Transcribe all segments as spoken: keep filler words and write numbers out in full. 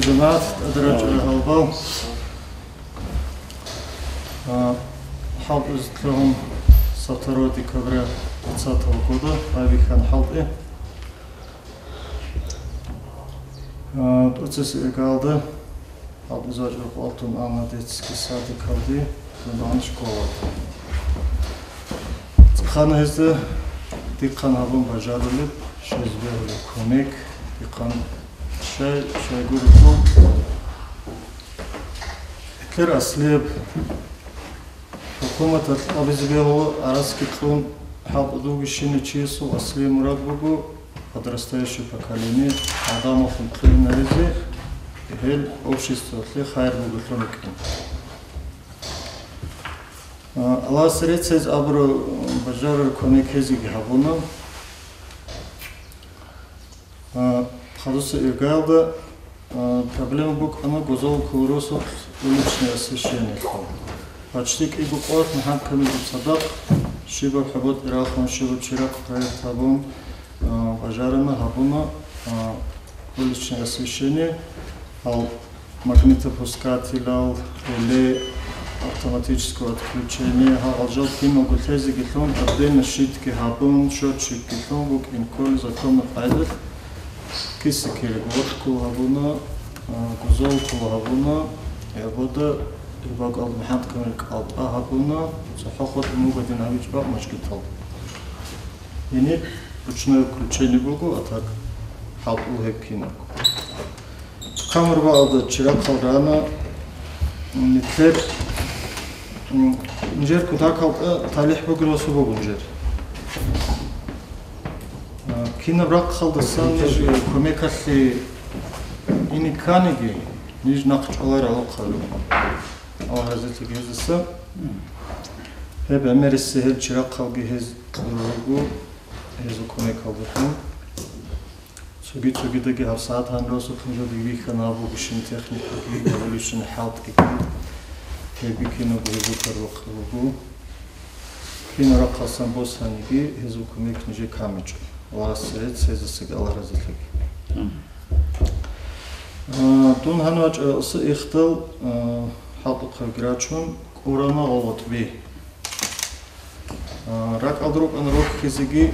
ЖамагӀат, тӀаде рачӀарал гьалбал. А, хӀалтӀизе лъугьун со второго декабря двадцатого года гьабихьана хӀалтӀи. А, тӀоцебесеб иргаялда хӀалтӀизе вачӀараб къватӀун ана детский садикалде, дун ана школалде. ЦӀехана гьезда дихъан гьабун бажарулеб, щвезе бегьулеб кумек, дихъан щай, щай гурелъул. Гьелъул аслияб хӀукуматалъ абизе бегьула, араскьун хӀалтӀудулги щинав чиясул аслияб мурад буго подрастающее поколение, гӀадамаллъун лъугьинаризе, гьел обществалъе хайир бугелъул рукӀин. А, Аллагьасе рецц гьез абураб бажарараб кумек гьезиеги гьабуна. А, хадусеб иргаялда, а, проблема букӀана Гузалккула росулъ уличное освещениелъул. Почти кӀиго къоялъ МухӀаммад Камилица цадахъ щибаб хӀуба тӀерахун, щибаб чирахъ проект гьабун, а, бажарана, гьабуна, а, уличное освещение, гьал магнитопускателал, реле автоматического отключения, гьал жал киналго лъезеги лъун, отдельно щитги гьабун, счётчикги лъун, букӀин кколеб законалъ къайдалъ. Киса-кире гъоркьго гьабуна, а, Гузалккула гьабуна, гьебада, гьеб бакӀалда МухӀаммад Камил кӀалдӀа гьабуна, цохӀо хутӀун буго дин гьабичӀеб бакӀ мажгиталда. Гьениб ручное включение буго, а так хӀалтӀул гьеб кинабго. Камер бакӀалда чирахъал рана, м, нилъер, м, нижер кутакалда талихӀ бугел росу буго нижер. А, кинаб рахъалдасан ниж кумекалъе ине кканиги, ниж нахъчӀваларал рахъалда. Аллагь разилъеги гьездаса. Гьеб гӀемерисеб гьел чирахъалги гьез кьураб буго, гьезул кумекалдалъун. Цоги-цогидаги гьабсагӀат гьанросухъ нужеда вихьана гьаб бугищин техникаги, гьабулищин хӀалтӀиги, гьебги кинабго гьезул карбухъе буго. Кинаб рахъалдасан босаниги, гьезул кумек нижее камичӀо. Аллагьасе рецц гьездасаги, Аллагь разилъеги. Амин. А, дун гьанив вачӀаралъуса ихдал, а, хӀалтӀухъабги рачун, кӀурана гъолотӀби. А, ракӀалда рукӀана рохизеги,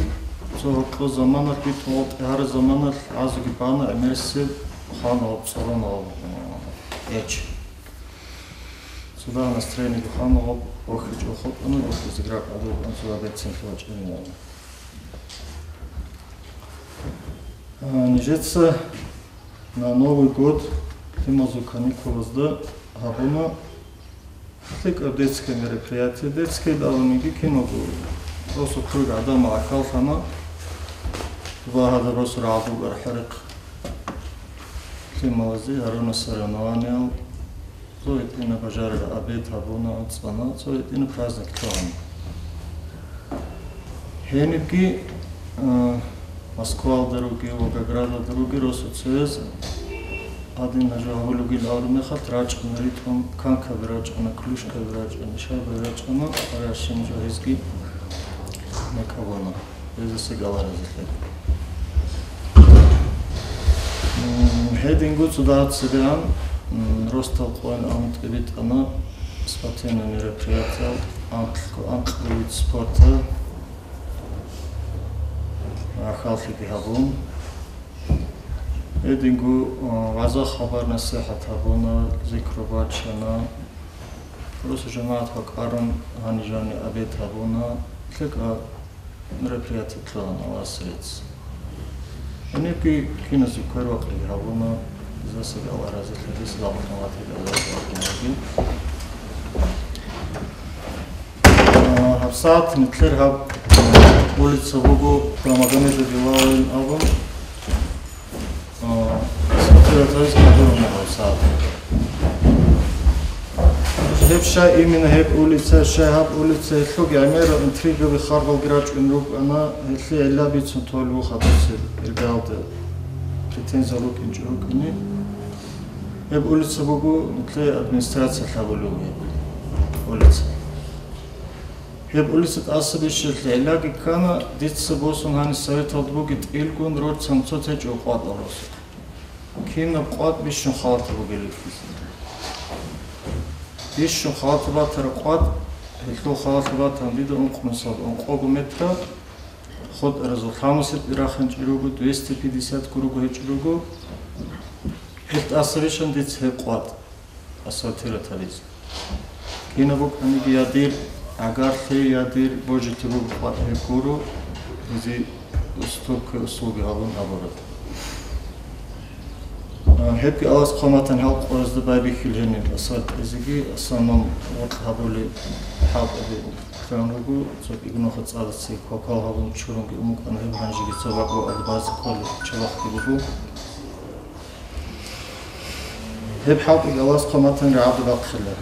цо гьоркьо заманалъ, битӀун гъоб тӀегьараб заманалъ гӀазуги бана гӀемерисеб хвана гъоб цӀорона гъоб, а, эч. Цо дагьаб настроениего хвана гъоб, рохичӀого хутӀана, рохизеги ракӀалда рукӀана цо дагьаб берцинлъи вачӀинегӀан. А, нижеца на Новый год лъималазул каникулазда гьабуна лъикӀаб детское мероприятие, детское абуниги киналго, просто круг гӀадамал ахӀаллъана, ва гьадаб росу рагӀалда букӀараб хӀарихъ лъималазе гьаруна соревнованиял, цо гьитӀинаб бажарараб обед гьабуна, анцӀана, цо гьитӀинаб праздник лъугьана. Гьенибги, а, Москвалда руги, Волгоградалда руги росу цояз гьадин гьажо гьабулеб бугин абураб мехалъ рачӀана ритӀун, канкаби рачӀана, клюшкаби рачӀана, шайбаби рачӀана, аращин жо гьезги мекабуна. Гьезасаги Аллагь разилъеги. М, гьединго цо дагьаб цебегӀан, м, росдал къоян амутӀи битӀана спортивный мероприятиял, анкь-, анкьго вид спорта, ахӀаллъиги гьабун. Гьединго, а, вагӀза-хабар-насихӀат гьабуна, зикру бачана, росу жамагӀат бакӀарун, гьанижани обед гьабуна, лъикӀаб мероприятие лъугьана Аллагьасе рецц. Гьенибги киназул квербакъиги гьабуна, гьезасаги Аллагь разилъеги, саламатун ватаги Аллагь разилъеги. А, гьабсагӀат нилъер гьаб улица буго Магомеда Билаловин абун. А, сахиратайз кадур мугъал сагӀат. Гьеб щай именно гьеб улица, щай гьаб улица, гьелъулги гӀемерал интригаби, харбалги рачӀун рукӀана, гьелъие гӀилла бицун толеб буго хадусеб иргаялда, претензиял рукӀинчӀо рукӀине. Гьеб улица буго нилъее администрация лъабулев гьеб улица. Гьеб улица тӀаса бищелъ гӀиллаги ккана, дица босун гьаниб советалда бугеб тӀилгун рорцан цо течӀо къватӀал росу. Кинаб къватӀ бищун халатаб бугел рихьизе. Бищун халатаб батараб къватӀ, гьелъул халатаб батани дида ункъ, мисал, ункъого метра, хутӀаразул лъамусеб рахинчӀел руго, двести пятьдесят-го руго гьечӀел руго. Гьел тӀаса бищун дица гьеб къватӀ асфальтировать гьабизе. Кинаб букӀаниги я дир гӀагарлъи, я дир божи-тируги къватӀ гьеб гуро, гьезие уступка, услуги гьабун абураб. А, гьебги Аллагьас хъван батани гьал къоразда байбихьил гьениб асфальт кьезеги, в основном гъоркь гьабулеб хӀалтӀаби лъан руго, цо кӀигунахъа цӀадаса квалквал гьабун чурунги ун букӀана, гьеб гьанжеги цо бакӀ ва албазе кколеб чабахъги буго. Гьеб хӀалтӀиги Аллагьас хъван батани рагӀаде бахъила.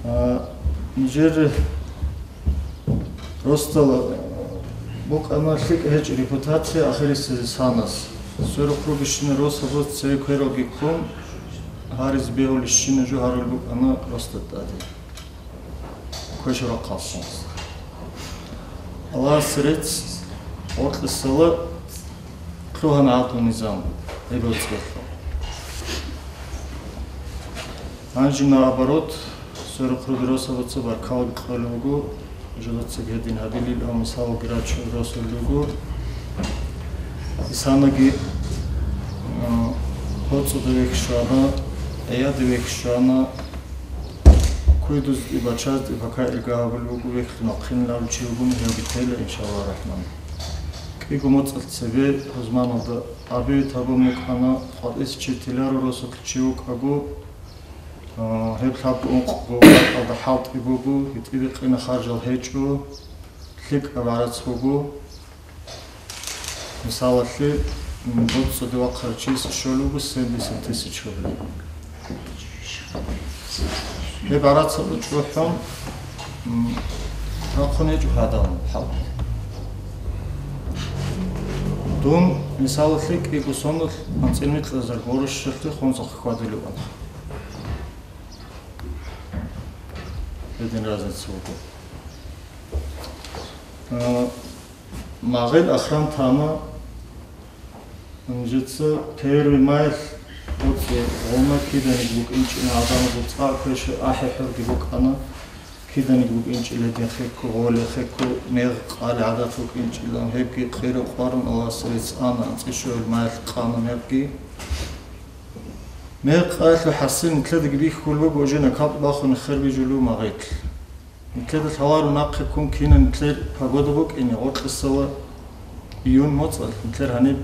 А, нижер росдал букӀана лъикӀ гьечӀеб репутация ахирисезе санас. Сверухъ ругищина росабаз цеве квералги ккун, гьаризе бегьулищина жо гьарулеб букӀана росда тӀаде. Квешал рахъалъ. Аллагьасе рецц, гъоркьисала лъугьана гӀадлу-низам гьеб реццалъ. Гьанже наоборот, сверухъ ругел росабаца баркалаги кьолеб буго, жидецаги гьедин гьабилил, ва мисалалги рачун росулел руго. Исанаги, а, боцӀуда вехь щвана, гӀияде вехь щвана, куйдузги бачазги пока ирга гьабулеб буго, вехьлъун вахъинилан чи вугони, гьевги тела, иншаллагь рахман. КӀиго моцӀалъ цебе рузманалда объявить гьабун букӀана, къватӀиса чи теларо росулъ чи вукӀаго, а, гьеб лъабго ункъго бакӀалда хӀалтӀи буго, гьитӀинаб къина харжал гьечӀо, лъикӀаб гӀарац буго. Мисалалъе, м, боцӀуде вахъарав чиясе щолеб буго семьдесят тысяч рубль. Гьеб гӀарац гьабун чӀухӀун, м, рахъун гьечӀо гьадамал хӀалтӀи. Дун, мисалалъе, кӀиго соналъ анцӀила микьазар гъорущалъе хунзахъ хьвадулев анха. Гьедин разница буго. А, магъил ахран тана, нижеца первый майялъ боцӀи гъома киданиги букӀинчӀила гӀадамазул цӀакъ квеша ахӀи-хӀурги букӀана, киданиги букӀинчӀила гьедин хекко, гъоле хекко, мегъ къале гӀадат букӀинчӀила, гьебги къиро къварун Аллагьасе рецц ана, анцӀила щугьел майялъ къана мегъги. Мегъ къаялъул хӀасил нилъедаги бихьулеб буго, уже накал бахун хер бижулев магъилъ. Нилъеда лъаларо нахъе ккун кина нилъер погода букӀине, гъоркьисала июнь моцӀалъ нилъер гьаниб,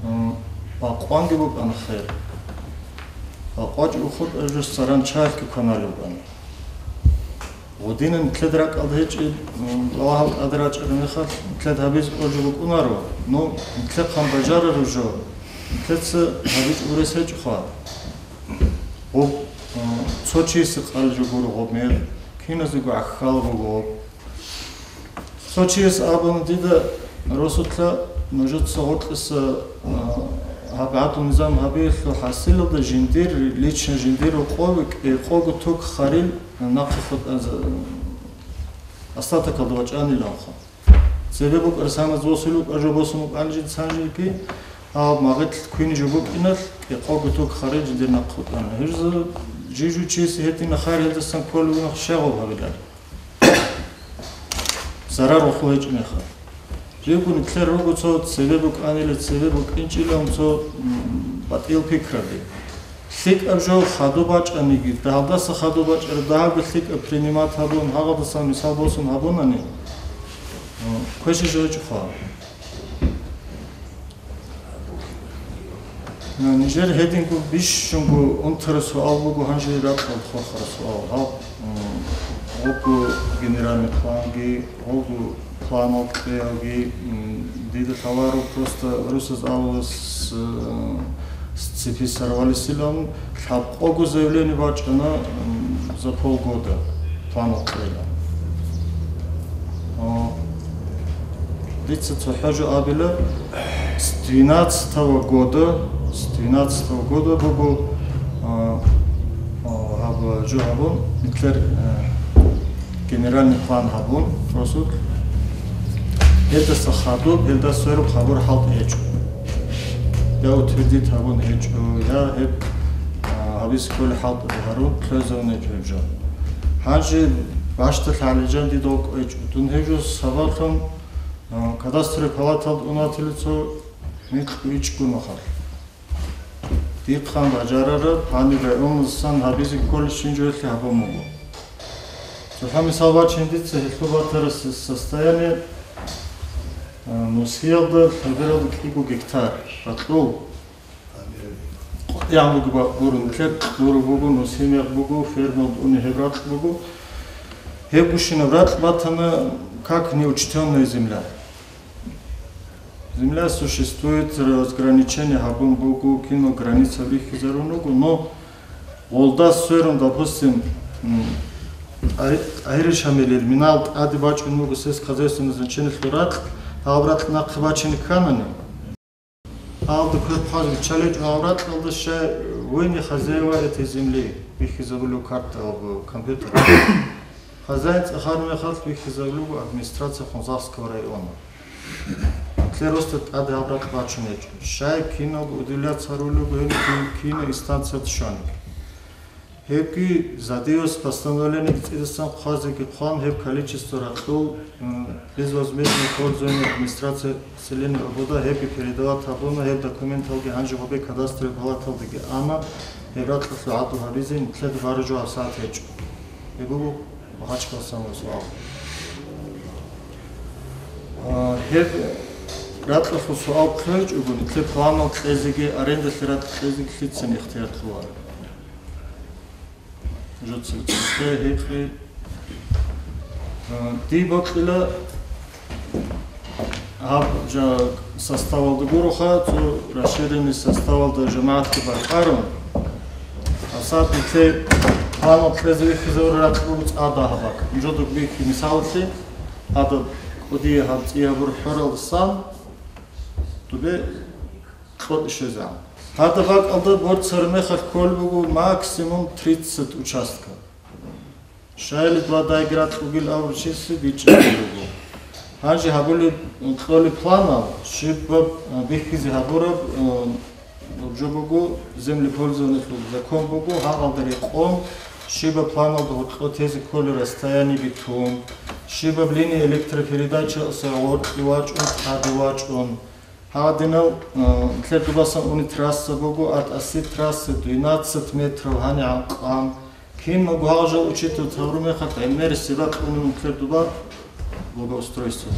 м, бакъванги букӀана хер. БакъвачӀ ухутӀа жо саранчаялъги кваналев вукӀана. Гъудина нилъеда ракӀалда гьечӀеб, м, Аллагьал тӀаде рачӀараб мехалъ, нилъеда гьабизе кӀолеб жо букӀунаро, ну, нилъехъан бажарараб жо, нилъеца гьабичӀого рес гьечӀоха. Гъоб, м, цо чиясе къалеб жо гуро гъоб мегъ, киназего гӀахьалаб буго гъоб. Цо чияс абуна дида, росулъа, нужеца гъоркьиса, а, гьаб гӀадлу-низам гьабиялъул хӀасилалда жиндир, лично жиндир рокъове кӀикъого ток харил нахъе хутӀа-, остатокалда вачӀаниланха. Цебе букӀарасаназ восулев кӀажо босун букӀанжин цанжинги, а магъилъ квине жо букӀиналъ кӀикъого ток харил жиндир нахъе хутӀана. Гьеза жижу чиясе гьедина хайр гьелдасан кколевгунахъ щай гъоб гьабилан? Зарар гъолъул гьечӀеб мехалъ. Живго нилъер руго цо цебе букӀанила, цебе букӀинчӀилан цо, м, батӀиял пикраби. ЛъикӀаб жо хадуб бачӀаниги, дагьалдаса хадуб бачӀараб дагьабги лъикӀаб принимать гьабун, гьагъадасан мисал босун гьабунани, м, квешаб жо гьечӀоха. Нижер гьединго бищунго унтараб суал буго, гьанже ракьалда хурхараб суал. Гьаб, м, гъого генеральный планги, гъого планал кьеялги, м, дида лъаларо просто росаз авалас, э, с цепи сорвалисилан лъабкъого заявление бачӀана, м, за полгода. План кьела. О, дица цохӀо жо абила, с двенадцатого года, с двенадцатого года буго, а, а, гьаб жо гьабун, нилъер, а, генеральный план гьабун, росулъ. Гьелдаса хадуб, гьелда сверухъ гьабур хӀалтӀи гьечӀо. я утвердить гьабун гьечӀо, я гьеб, а, гьабизе кколеб хӀалтӀаде гьарун кьвезавун гьечӀо гьеб жо. Гьанже бащдалъ гьалижан дида вукӀун гьечӀо. Дун гьеб жо сабаблъун, а, кадастровый палаталда унатиле цо микь вичӀго нухалъ. Дихъан бажарараб гьаниб районасан гьабизе кколебщин жоялъе гьабун буго. ЦохӀо мисал бачине дица гьелъул батараб состояние, а, Нусиялда лъабералда кӀиго гектар ракьул къватӀиран буго ба-, гурун, лъеб гурун буго, Нусиялда буго, фермалда уни гьеб ракь буго. Гьеб гущинаб ракь батана как неучтённая земля. Земля существует, разграничение гьабун буго, кино граница бихьизарун руго, но гъолда сверун, допустим, м, ТӀагьир-, ТӀагьир Шамилил минал тӀаде бачӀун буго сельскохозяйственное значениялъул ракь, гьаб ракь нахъе бачине кканани, гьалда квер хъваз биччалечӀо, гьаб ракьалда щай войны хозяева этой земли бихьизабулев карта ва компьютер. Хозяин цӀехараб мехалъ бихьизабулеб буго администрация Хунзахского района. Лъе росда тӀаде гьаб ракь бачун гьечӀо. Щай киналго удивляться гьарулеб буго гьел ки-, кино инстанциялда щвани. Гьебги Задиевас постановлениеги цӀидасан хъвазеги хъван, гьеб количество ракьул, м, безвозмездное пользование администрация селения Обода гьебги передавать гьабуна, гьеб документалги гьанже гьобе кадастровый палаталдаги ана, гьеб ракьалъул гӀаду гьабизе нилъеда бараб жо гьабсагӀат гьечӀо. Гьеб буго Махачкаласан суал. А, гьеб ракьалъул суал кьечӀого, нилъер планал кьезеги, арендалъе ракь кьезеги лъицан ихтияр кьола? Жо цебе цебе гьикъи. А, дие бокьила гьаб жа составалда гуроха, цо расширенный составалда жамагӀатги бакӀарун. Асад нилъе планал кьезе вихьизавураб ракь буго цӀа дагьаб бакӀ. Жодуг бихьи мисалалъе, гьадаб кӀудияб гьаб цӀи гьабураб хӀоралдасан дубе кьотӀи щвезегӀан. Гьадаб бакӀалда борцараб мехалъ кколеб буго максимум тридцать участка. Щайили два дайги ракь бугил абураб числе бичӀчӀизабулеб буго. Гьанже гьабулеб кьолеб планал, щибаб, а, бихьизе гьабураб, а, жо буго, землепользованиялъул закон буго, гьагъалда рекъон, щибаб планалда гьоркьо тезе кколел расстояниеги тун, щибаб линия электропередачаялъ гьоркье вачӀун, тӀаде вачӀун. Гьадинал, а, нилъер дубасан уни трасса буго, АтӀаси трасса двенадцать метров гьанигӀан къан. Киналго гьал жал учитель тавру мехалъ гӀемерисеб бакьуна нилъер дуба благоустройство.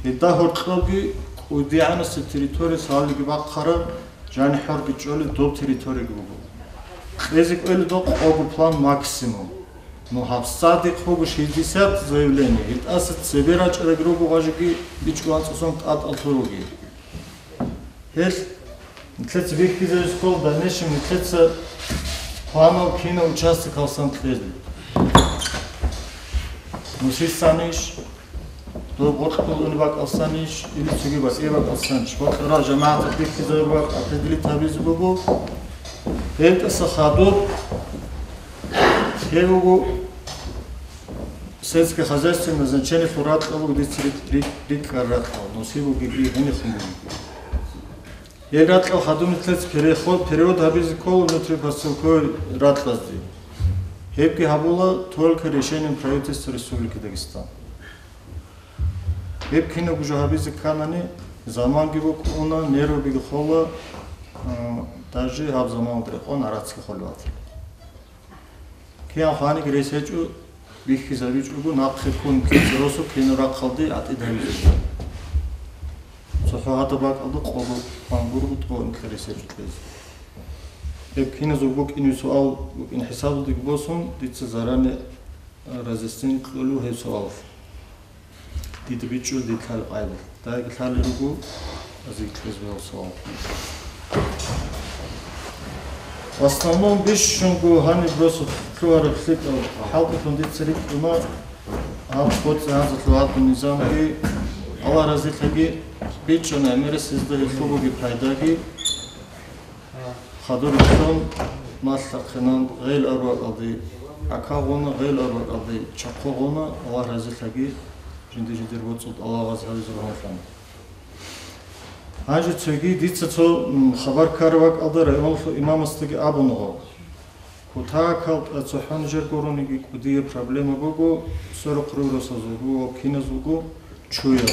Гьелда гьоркьобги кӀудигӀанасеб территорияс гьаллиги бахъараб, жанихӀарги чӀолеб доб территорияги буго. Кьезе кӀолеб доб къого план максимум. Ну, гьабсагӀат дихъ буго шестьдесят заявление, гьитӀаса цебе рачӀараг руго, гъажиги бичӀго анцӀусан тӀатӀал лъуруги. Гьел нилъеца бихьизарис ккола, в дальнейшем нилъеца планал кинал участокалсан кьезе. Нусисанищ, доб гъоркь кколуни бакӀалсанищ, или цоги батӀи бакӀалсанищ, бокьарал жамагӀаталъ бихьизарураб бакӀ определить гьабизе буго. ГьелтӀаса хадуб гьев вуго сельскохозяйственное значениялъул ракьал буго дица рикь-, рикь-, рикӀкӀараб ракьал, нусиб бугеги, гьенихун бугеги. Гьел ракьал хадуб нилъеца переход, перевод гьабизе ккола внутрипоселковый ракьазде. Гьебги гьабула только решением правительства Республики Дагестан. Гьеб кинабго жо гьабизе кканани, заманги букӀуна, нервабиги хола, а, даже гьаб заманалда рекъон гӀарацги холев ватила. Киян хваниги рес гьечӀо, бихьизабичӀого, нахъе ккун кицӀи росу кино рахъалде гӀатӀид гьавизаб. ЦохӀо гьадаб бакӀалда къого хван гурого тӀо инкье рес гьечӀо кьезе. Гьеб киназул букӀине суал букӀин хӀисабалдеги босун, дица заране разъяснение кьолев гьеб суалалъ. Дида бичӀчӀул дилъал къайдал. Дайги лъалел руго, азиклъиз вел суал. В основном бищунго гьаниб росу лъугьараб лъикӀаб хӀалтӀулъун дица рикӀкӀуна гьаб боцӀи гьанзалъул гьадаб низамги, Аллагь разилъаги, бичӀчӀана гӀемерисезда гьелъул бугеб пайдаги. Хадур итцун малъа-хъинан гъел арбакьалде, гӀакагъуна гъел арбакьалде, чахъогъуна, Аллагь разилъаги, жинди-жиндир боцӀул тӀалаб гьабизе ругьунлъан. Гьанже цоги дица цо, м, хабар ккараб бакӀалда районалъул имамасдаги абуна гъо. Кутакал тӀа цохӀо нижер гурониги кӀудияб проблема буго, сверухъ рурасазулго ва киназулго чуял.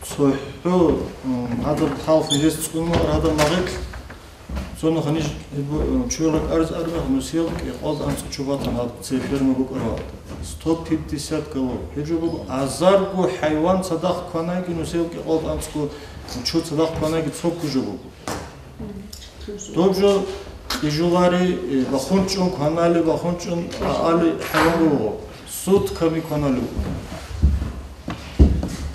ЦохӀо, м, гьадаб хӀалхьи гьес цӀунуларо гьадаб магъикь, цо нухалъ ниж гьеб-, чуяла кӀарз армех нусиялда кӀикъоялда анцӀго чу батана гьаб цей ферма букӀараб. Сто пятьдесят голов. Гьеб жо буго азарго хӀайван цадахъ кванаги нусиялда кӀикъоялда анцӀго чу цадахъ кванаги цо кужо буго. Доб жо кьижулари, э, бахунчӀун кванали, бахунчӀун аали хӀайван буго. Сутками кванали вукӀуна.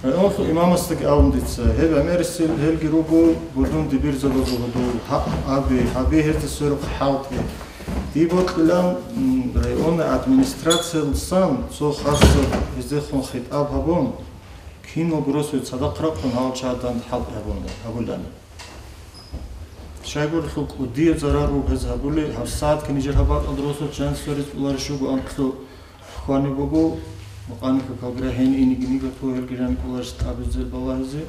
Районалъул имамасдаги абун дица, гьеб гӀемерисел гьелги руго будун дибирзабазул гьудул, гьа-, гьаби, гьаби гьезда сверухъ хӀалтӀи. Диб бокьилан, м, районный администрациялдасан цо хасаб гьездехун хитӀаб гьабун, киналго росулъ цадахъ рахъун гьал чагӀазда хӀалтӀи гьабун, гьабулани. Щайгурелъул кӀудияб зарар буго гьез гьабулеб, гьабсагӀатги нижер гьаб бакӀалда росулъ жанисго рецӀцӀуларищ буго анкьлъу хвани буго, мукъани какалгира гьениб инеги нигатго гьелги жаникӀуларищ тӀабизе балагьизе.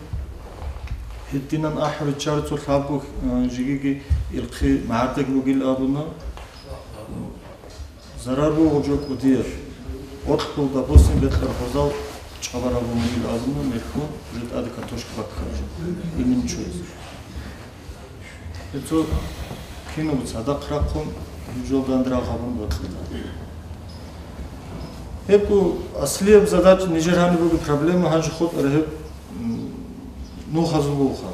Гьединан ахӀи биччари цо лъабго, э, жигиги ирхъи магӀардаги бугил абуна. Зарар буго жо кӀудияб. Орхул, допустим, бекьар хозал чӀвабараб мугил абуна, мерхьун, уже тӀаде картошка баккараб жо. Инин чуяз. Гьеб цо кинаб цадахъ рахъун, гьеб жолдан рагъ гьабун бокьида. Гьеб бу-, аслияб задача нижер гьаниб буго проблема гьанже хутӀара гьеб, м, нухазул бугоха.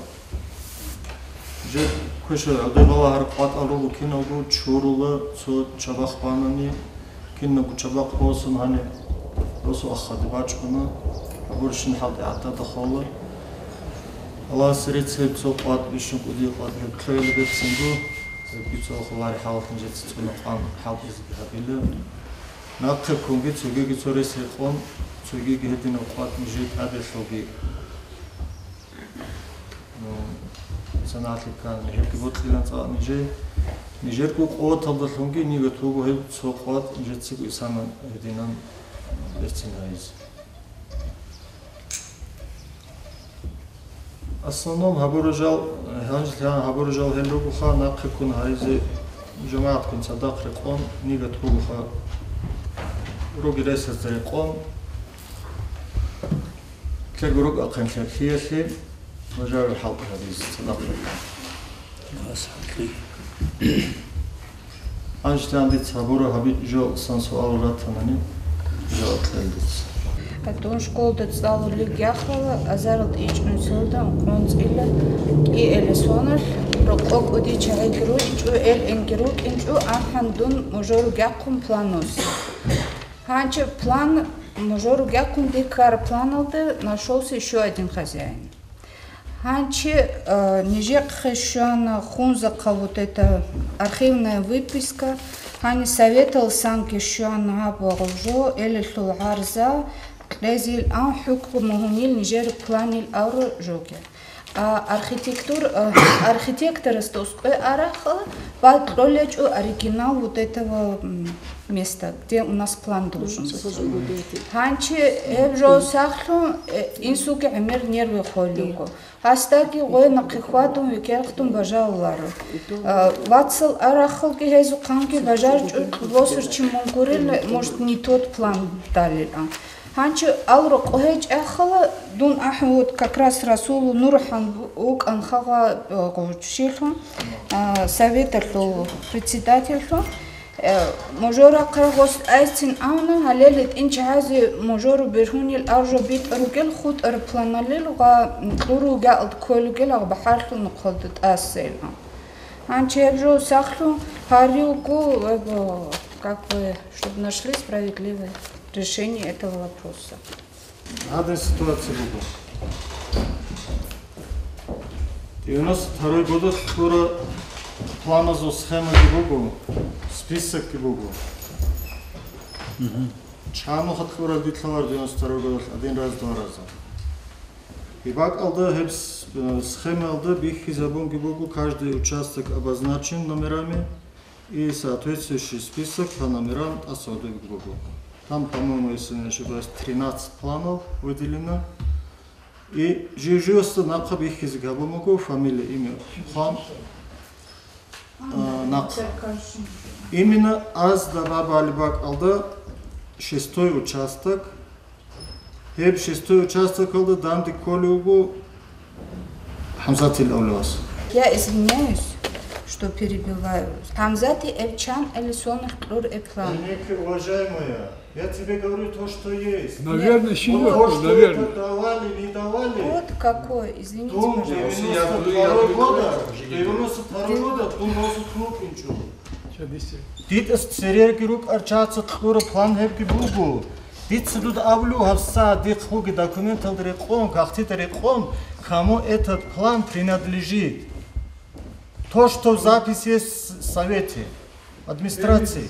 Жер квешал гӀодобала гьар къватӀал руго киналго чурула цо чабахъ банани, киналго чабахъ босун гьаниб росу ахаде бачӀуна, гьабурщин хӀалтӀи гӀадада хола. Аллагьас рецц гьеб цо къватӀ бищун кӀудияб къватӀ гьеб лъоялда берцинго, гьебги цо хулари хӀалалъ нижеца цӀуна къан хӀалтӀизеги гьабила. Нахъе ккунги цогиги цо рес гьекъон, цогиги гьединаб къватӀ нижее тӀаде лъоги. Ну, санагӀалъи ккани, гьебги бокьилан цӀакъ нижее. Нижерго къуваталдалъунги нигат буго гьеб цо къватӀ нижецаго исана гьединан берцин гьайизе. Основном гьабурал жал, гьанжелъан гьабурал жал гьел ругоха, нахъе ккун гьайизе жамагӀатккун цадахъ рекъон, нигат бугоха, руги ресазда рекъон. Кьерго рукӀахъин лъабхӀиялъе бажараб хӀалтӀи гьабизе цадахъ рукӀин. Анжелъан дица гьабура гьаби жо сан суал ратанани, жаваб кьел дица. Дун школда цӀалулел яхъала азарилда ичӀнусилда къонцӀила кӀиэли соналъ, рокъо кӀудиял чагӀиги рукӀинчӀо, эл-энги рукӀинчӀо, ахӀан дун мужоругехъун план усе. Гьанчи план, мужоругехъун дихьар планалда нашёлся ещё один хозяин. Гьанчи, э, нижехъе щвана хунзахъа вот эта архивная выписка, гьани советал санги щвана гьаб ва гъов жо, элелъул гӀарза, кьезил ан хӀукму мугьунил нижер планил авро жоги. А архитектур-, а, архитекторасда ускӀве арахъала, бакьулечӀо оригинал вот этого, м, места, где у нас план должен быть. Гьанчи гьеб жо сахлъун, э, инсуги гӀемер нервы холлиго. Гьасдаги гъой нахъе хьвадун, векерхдун бажаларо. А, вацал арахъалги гьезухъанги бажарчӀо, босурчи мун гурел, может, не тот план далилан. Гьанчи ал рокъо гьечӀахъала, дун ахӀун вот как раз Расул Нурхан вукӀан хагъа, э, гъо-, щилъун, а, советалъул председательлъун, э, мажорахъа гъос айсцин авна, гьалел гьитӀин чагьазе мажору бергьунел аржо битӀа ругел хутӀар планалел ва кьуру гьалд кколугел агъ бахӀарлъун нухъалда тӀасел. Гьанчи гьеб жо сахлъун гьариуго, э, как бы, чтобы нашли справедливое решение этого вопроса. Гьадин ситуация буго. Девяносто второй годалъ кьура планазул схемаги буго, списокги буго. Мгм. Чанухъа кьурал дитлъалар девяносто второй годалъ один раз, два раза. И бакӀалда гьеб с-, э, схемаялда бихьизабунги буго, каждый участок обозначен номерами. И соответствующий список по номерам тӀасалдеги буго. Там, по-моему, если не ошибаюсь, тринадцать планов выделено. И жив-живасда нахъа бихьизе гьабун буго фамилия, имя, хъван, а, нахъа. Именно азда бабали бакӀалда шестой участок, гьеб шестой участокалда данде кколев вуго ХӀамзатил авлавас. Я извиняюсь, что перебиваю. ХӀамзати эб чан или соналъ кьур эб план? Извините, уважаемая, я тебе говорю то, что есть. Наверное, Нет, синьор, вот то, что наверное. Это давали, не давали. Вот какой, извините, Дун пожалуйста. девяносто второго года, девяносто второго года, дун росу клуб инчу. Дитас церерги рукӀарчаца кьура план гьебги буго. Дица дуда абулев гьабса дихъ буги документалда рекъон, кагътида рекъон, кому этот план принадлежит. То, что в записи есть в совете, администрации.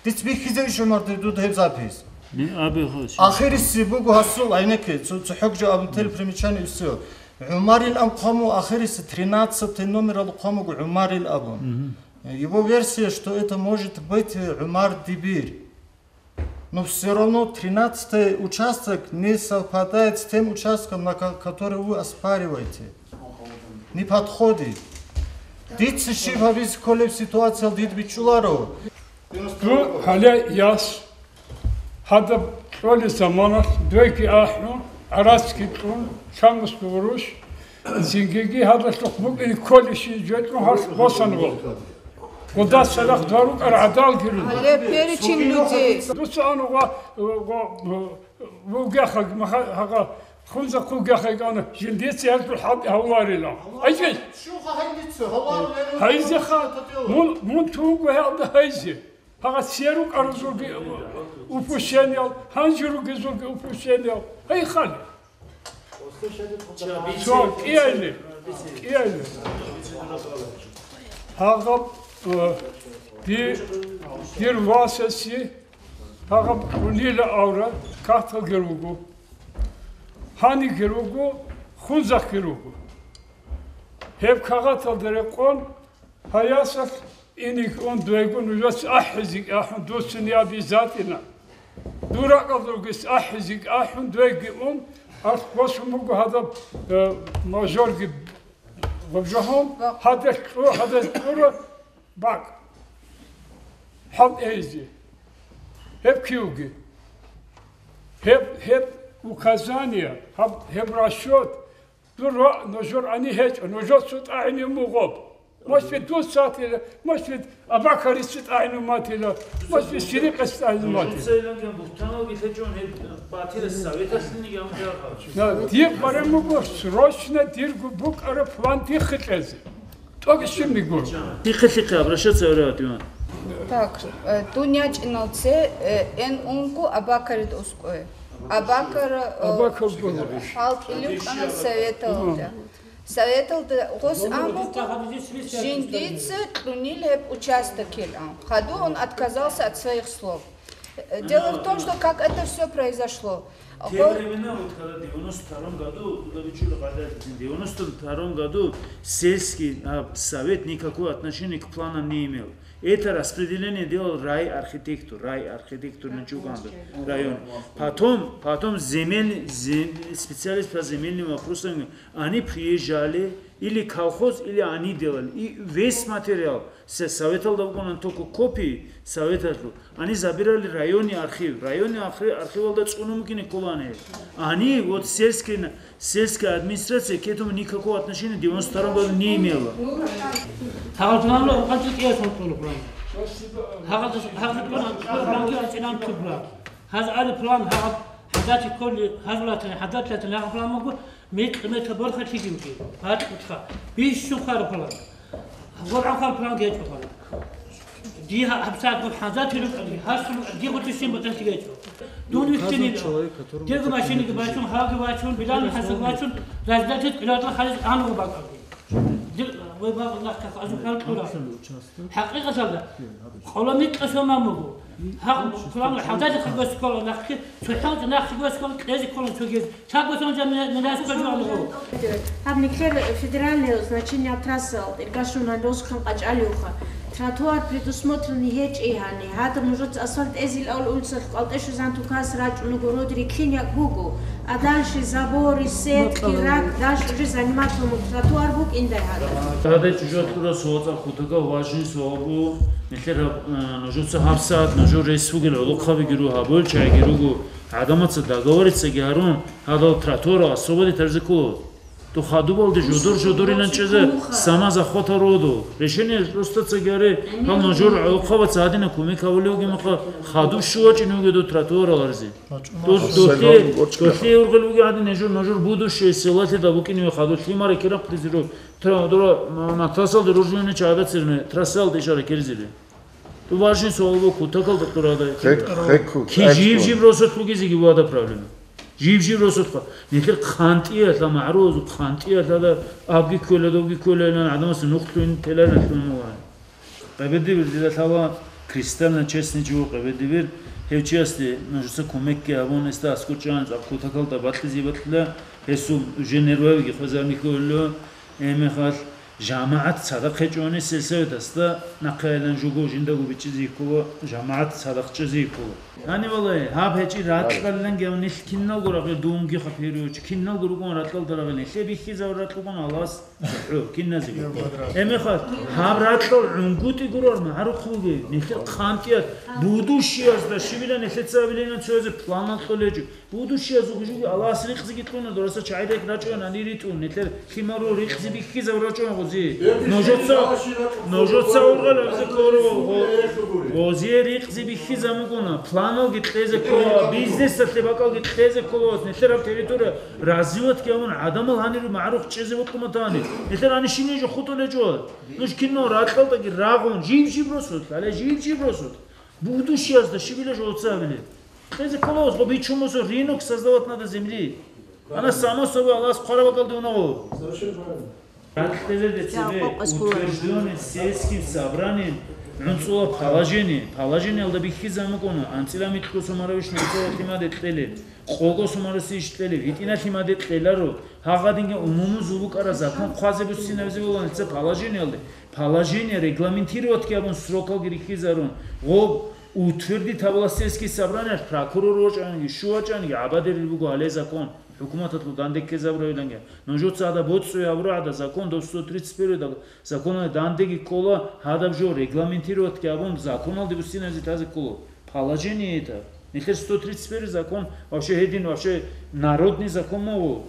Диц бихьизевищ, ГӀумар, дуда гьеб запис? Ахириси буго гьасул, гӀайнеке, цо-, цохӀог жо абун тел примечание и всё. ГӀумарил ам хъваму ахириси тринадцатый номерал хъвамуго ГӀумарил абун. Его версия, что это может быть, э, ГӀумар Дибир. Но всё равно тринадцатый участок не совпадает с тем участком, на ко-, который вы оспариваете. Не подходит. Дица щиб гьабизе кколеб ситуация дид бичӀчӀуларо. Дун гьале яс, гьадаб кьолеб заманалъ дойги ахӀун, гӀарацги кьун, шамус гъурущ, Цинги гьадалъухъ букӀине кколищин жветӀун гьалъ босана вуго. Гъудаса рахъ два рукӀар гӀадалги руго. Гьале перечень людей. Дуца ана ва, ва, вугехъа, маха-, гьагъа, хунза хъугехъа ана, жиндица гьалъул хӀалтӀи гьавларила. Айчи! Гьайзеха, мун, мун туго гьалда гьайзе. Гьагъа церу карузулги упущениел, гьанже ругезулги упущениел. Гьей, хали. Цо, кӀиайли, кӀиайли. Гьагъаб, э, ди-, дир васасе гьагъаб кьунила авра кагъталги руго. Гьанигги руго, хунзахъги руго. Гьеб кагъаталда рекъон, гьаясалъ иник ун дуего нужеца ахӀизик ахӀун дуцин я обязательно. Дуракъалдургес ахӀизик ахӀун дуеги ун, алъ босун буго гьадаб, э, мажорги гъобжагьун, гьадалъ кьу-, гьадалъ кьура бакӀ. ХӀалтӀейзе. Гьеб кивги. Гьеб, гьеб указание, гьаб, гьеб расчет, Дур ва нужер гьани гьечӀо, нужер цо тӀагӀинив мугъоб. Может быть, дуца атила, может быть, Абакарица тӀагӀинав матила, может быть, Сирикъас тӀагӀинав матила. Нужеца илан бугьтаналги лъечӀун гьеб батила советалъниги гьабун жагьал. На, дир баран буго срочно дирго букӀараб план дихъе кьезе. ТӀокӀищинни гуро. Дихъе-лъихъе обращаться гьаве, Иван. Так, э, дун ячӀиналце, э, эн унго Абакарид ускӀое. Абакар, э, Абакар гуро. ХӀалтӀилев кӀана советалда. Советалда гъос амуго, жиндица кьунил гьеб участокил ан. Хаду он отказался от своих слов. Дело в том, что как это все произошло. Те времена, вот когда девяносто втором году, туда бичула къайда, девяносто втором году сельский, а, совет никакого отношения к планам не имел. Это распределение делал райархитектор, райархитектор Начуганда район. Потом, потом земель, зем-, специалист по земельным вопросам, они приезжали, или колхоз, или они делали. И весь материал, се-, советалда бугонан только копии советалъул. Они забирали районный архив. Районный архи-, архивалда цӀунун букӀине кколани. Они, вот сельская, сельская администрация к этому никакого отношения в девяносто втором году не имела. Гьалжинабла гьанже кӀиясун кьуна план. Гьагъа-, гьагъа кьуна план кьуна кьуна кьуна. Гьаз али план гьагъа хӀадати кколи, гьаз латани, хӀадат латани гьагъа план буго, микь-, микьа борха лъигинги, бакьутха. Бищун хвара план. ГъоргӀан хвара план гьечӀо хвара. Ди гьа-, гьабсагӀат гур хӀадати рукӀани, гьасул дигъути син батанлъи гьечӀо. Дун вихьинила. Дего машиниги бачун, гьалги бачун, билан хӀасуги бачун, раздатит къиратла халис анугу бакӀалги. Дир-, вай бакъ нахъа азу хӀал кьура. ХӀакъикъаталда, къола микьа соман буго. Гьаб, хъулан хӀалдали хъагоси ккола нахъе, цохӀо нахъе гос ккола, кьезе ккола цогез. Чагосон жа ме-, мерас ккола жо алуго. Гьаб никлер федеральный значение трасса, иргашуна лосхъан къачӀалиуха. Тротуар предусмотренный гьечӀей гьаниб. Гьадаб нужеца асфальт эзил авал улицалъ кӀалтӀе щвезан тукас рачӀун руго, род риклъин якӀ буго. А дальше заборы, сетки, рак, дальше уже заниматься муг. Тротуар букӀиндай гьадаб. Гьадай чӀужуялъ тӀура суал цӀакъ кутакал важный суал бу. Нилъер гьаб, э, нужеца гьабсагӀат нужер рес бугел гӀолохъаби гиру гьабул чагӀи гируго. ГӀадамаца договориться гьарун, гьадал тротуарал освободить гьаризе ккола. То хадубалде жодор-жодорилан чӀезе самозахватал роду. Решение просто цагаре, гьал нужер гӀолохъабаца гьадина кумек гьавулевги муха хадуб щувачӀин вугедо тротуарал арзи. То, долъие, долъие ургъел вуги гьадин нежур, нужер будущее селалъида букӀине хадуб лъимара кирахъдизиру, тра-, дора, ма-, матрасалде ружуйне чагӀадацирне, трассалде ишара кирзири. То важный суал бу кутакалда тӀурадай. Хек-, хек-, Ки жив-жив росулъ бугезеги вада проблема. Жив-жив росулъха. Нилъер хъантӀиялъа, магӀрузу хъантӀиялъа абги ккола, добги ккола, илан гӀадамасе нух лъугьин, теларин лъугьин вугӀан. Къебедибир дида лъала кристально честный жо къебедибир, гьев чиясде нужеца кумекги гьабун, гьесда аскӀор чӀван, цӀакъ кутакалда бакьизе батила, гьесул уже нервавиги хвезарни кколо, гьеб мехалъ жамагӀат цадахъ гьечӀони сельсоветасда нахъе айлан жуго жиндаго бичӀчӀизе ккола, жамагӀат цадахъ чӀезе ккола. Гьаниб валай, гьаб гьечӀи ракьалиланги гьав нилъ киналго рагъир дунги хапируч, киналго ругон ракьалда рагъир нилъе бихьизавал ракьугун Аллагьас. ХӀу, киназего. Гьеб мехалъ, гьаб ракьал гӀунгутӀи гурар магӀарухъ бугеб, нилъер хъантӀият, будущеязда щибила нилъеца абилина цоязе планал кьолечӀо. Будущеязул жуги Аллагьас рикъзиги кьуна, дораса чагӀи рекь рачӀоян гьанир ритӀун, нилъер лъимаро рикъзи бихьизав рачӀоян гъози. Нужеца, нужеца ургъел абизе ккоро, гъо-, гъозие рикъзи бихьизамугуна, планалги кьезе ккола, бизнесалъе бакӀалги кьезе ккола, нилъер гьаб территория Развивать гьавун гӀадамал гьанир магӀарухъ чӀезе вукъуматани. Нилъер гьанир щиб ниж хутӀулечӀо? Нуж кино ракьалдаги рагъун, жив-жив росулъ, гьале жив-жив росулъ. Будущеязда щибила жо оцабилеб? Кьезе кколос, гъо бичун босо рынок создавать надо земли. Ана само собой Аллагьас хъвараб бакӀалде унаго. Ракьалда цебе утверждённый сельским собранием гӀунцӀула положение. Положениялда бихьизамукӀуна, анцӀила микьго сумарович нуцӀа лъимаде кьелеб, къого сумаросищ кьелеб, гьитӀина лъимаде кьеларо, гьагъадинги умумузул букӀара закон хъвазе буссинабизе бугоница положениялде. Положение регламентировать гьабун срокалги рихьизарун, гъоб утвердить гьабула сельский собраниялъ прокурор вачӀанги, щу вачӀанги, гӀабадерил буго гьале закон, хӀукуматалъул данде ккезабурабиланги. Нужеца гьада боцӀцӀуе гьабурагӀада закон, доб сто тридцать первый даб-, законалда дандеги ккола, гьадаб жо регламентировать гьабун, законалде буссиназе тазе ккола. Положение это. Нилъер сто тридцать первый закон вообще гьедин, вообще народный закон маву.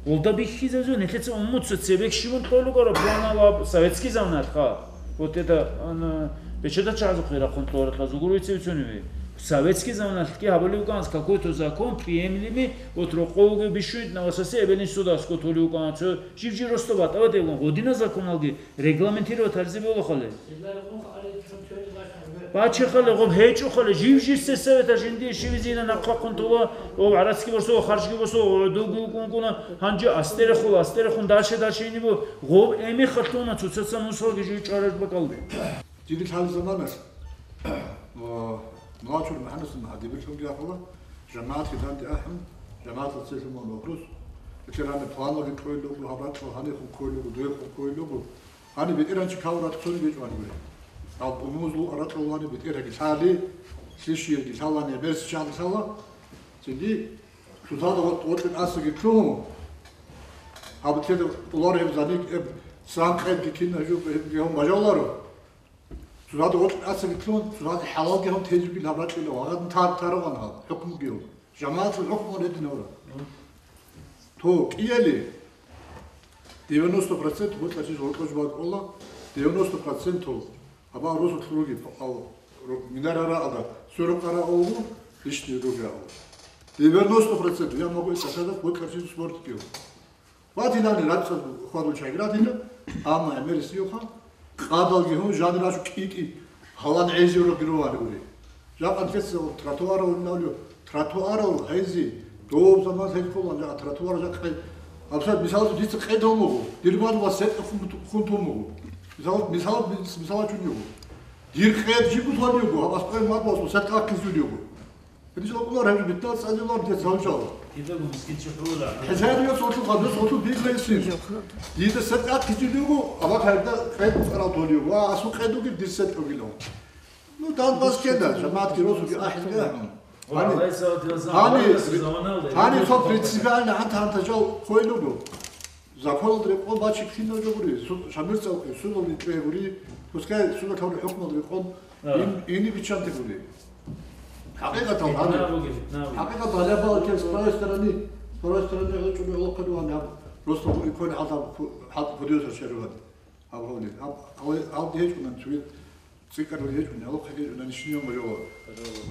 Гъолда бихьизазу, нилъеца уммуца цебек щибун толугара планала советский заманалъха. Вот это, ана, печатачагӀазухъе рахъун тӀоракьазул гуруйцевицуневи. Советский заманалъги гьабулев кӀанц какой-то закон приемлемый, вот рокъовго бищунит навасасе эбелин судас готулев кӀанцо, жив-жив росто батӀава девгун, гъодина законалги регламентировать гьаризе боло хъале. Бачи хъале, гъоб гьечӀо хъале, жив-жив сельсовета жиндие щивизина нахъа хъунтула, гъоб гӀарацги борсо, харжги борсо, гъодуги укӀункӀуна, гьанже астерехула, астерехун дальше-дальше инибу, гъоб эми хъалъуна цоцаца мусалги жив чӀараж бакӀалде. Дирил гьал заманас, а, Мугьачур МухӀаммадовна гьадибилъунги ахӀула, жамагӀатги данде ахӀун, жамагӀатла целъун мун вахрус, ветераны планги ккойлугу, гьаб ракьал гьанихъун ккойлугу, дуехъун ккойлугу, гьаниб бетӀеран чи каврат цони гьечӀо гьанибе. Гьаб умузул аракьаллани бетӀер гьагилъали, лъишиялги лъалани, берс чагӀги лъала. Цинги цоцазда гъо-, гъоркье тӀасаги лъугьун, гьаб тӀеда тӀолар гьеб заник, гьеб сан къебги кин гьажуб гьебги гьун бажаларо. Цоцазда гъоркье тӀасаги лъугьун, цоцазда хӀалалги гьун тезеги лъабрачӀила, вагъадин тар-, тарагъан гьаб, хӀукмуги гьун. ЖамагӀаталъул хӀукму гьедин гьавра. То кӀияле девяносто процент гъоркьа чис гъоркьоч бакӀола, девяносто процент гьаба росулъ руги, ал, ру-, минара раалда, сорок ара авгу, лишний руги авгу. Девяносто процент я могу сказать, гъоркьа чис спорт кио. Ватилани рацӀцӀад хвадул чагӀи ратила, амма гӀемерисиюха, къадалги гьун, жанирачу кӀи-кӀи, гьалан гӀезиураб гирували ури. Жакъа нилъеца тротуарал унавлу, тротуарал гьайзи, дов заман гьел кколан, жакъа тротуар жакъа. Абсурд, мисал, дица къед гьумугу, дир мад ва сетӀа хун-, хун тумугу. Мисал, мисал, мисал чун югу. Дир къед жибу тон югу, абас къой мад ва сетӀа хъизун югу. Гьедин жо кӀолар гьеб битӀа цӀадилан те цавчал. Кидаго мискин чи хӀура. ХӀезариё цолъу хадус, цолъу бигьайсин. Дида сакъат хижилуго, ава хайда къед цӀарал толиго, ва асу къедуги дирсет огило. Ну, дан бас кеда, жамаат киросуги ахилга. Гьани, гьани, гьани со принципиально гьанта-гьанта жал хъвайлуго. Законалда рекъон бачи кинаб жо гури, су-, шамир цӀалхъи, судалде чӀвей гури, пускай судалъ гьабураб хӀукмалда рекъон ин-, ини биччанте гури. ХӀакъикъатал гьаб-, хӀакъикъатал гьаб балкин с правой стороны, с правой стороны гьечӀо гӀолохъе ругьан гьаб, просто гьури ккони гьалда ху-, хӀал-, худиязар чарулан. Гьаб гьавли, гьаб, гьав-, гьавди гьечӀунан цуги цӀикӀкӀарал гьечӀун, гьалухъе гьечӀунани шиниял мажала.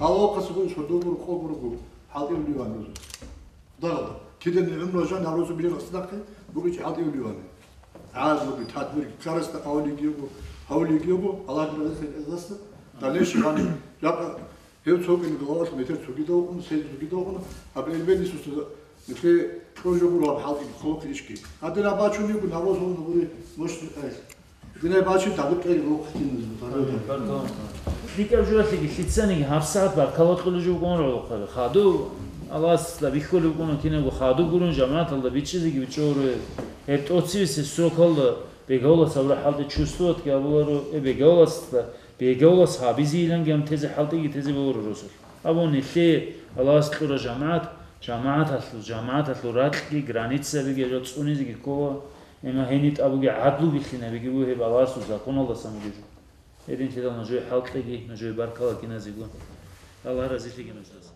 Гьалухъасугун шадубур къо гургу, хӀалтӀи уливан рузу. Дагъ, кидани гӀумру жан гьаб рузу бирин асдахъе, бугичи хӀалтӀи уливани. ГӀаз буги, тадбир, карасда авлиги його, гьавлиги його, Аллагь разилъи эзасда, дальнейший гьани, жакъа, гьев цо кӀин главалъ метер цогидал ун, сел цогидал ун, аб элбен Иисус Нилъее кьун жо гуро гьаб хӀалтӀи хъулухъе ишги. Гьадин гьаб бачун йигун гьаб росулун гури мощный къайс. Динай бачи дагъи къели рохъ киназул тараб. ЛъикӀаб журалъиги лъицаниги гьабсагӀат баркала кьулеб жо букӀун рогӀухъаби. Хадув, Аллагьасда бихьулеб букӀуна кинабго хадув гурун жамагӀаталда бичӀчӀизеги бичӀчӀоро. Гьеб тӀоцевесеб срокалда бегавлас гьабураб хӀалтӀи чувствоватги гьабуларо, э, бегавласда Бегавлас гьабизейиланги гьантезе хӀалтӀиги тезе бавуру росулъ. Абун нилъее Аллагьас кьура жамагӀат, жамагӀаталъул, жамагӀаталъул ракьги, границабиги гьажал цӀунизеги ккола, амма гьениб тӀад бугеб гӀадлу бихьинабиги буго гьеб Аллагьасул законалдасан бугеб жо. Гьединлъидал нужее хӀалтӀиги, нужее баркала киназего. Аллагь разилъиги нужеца.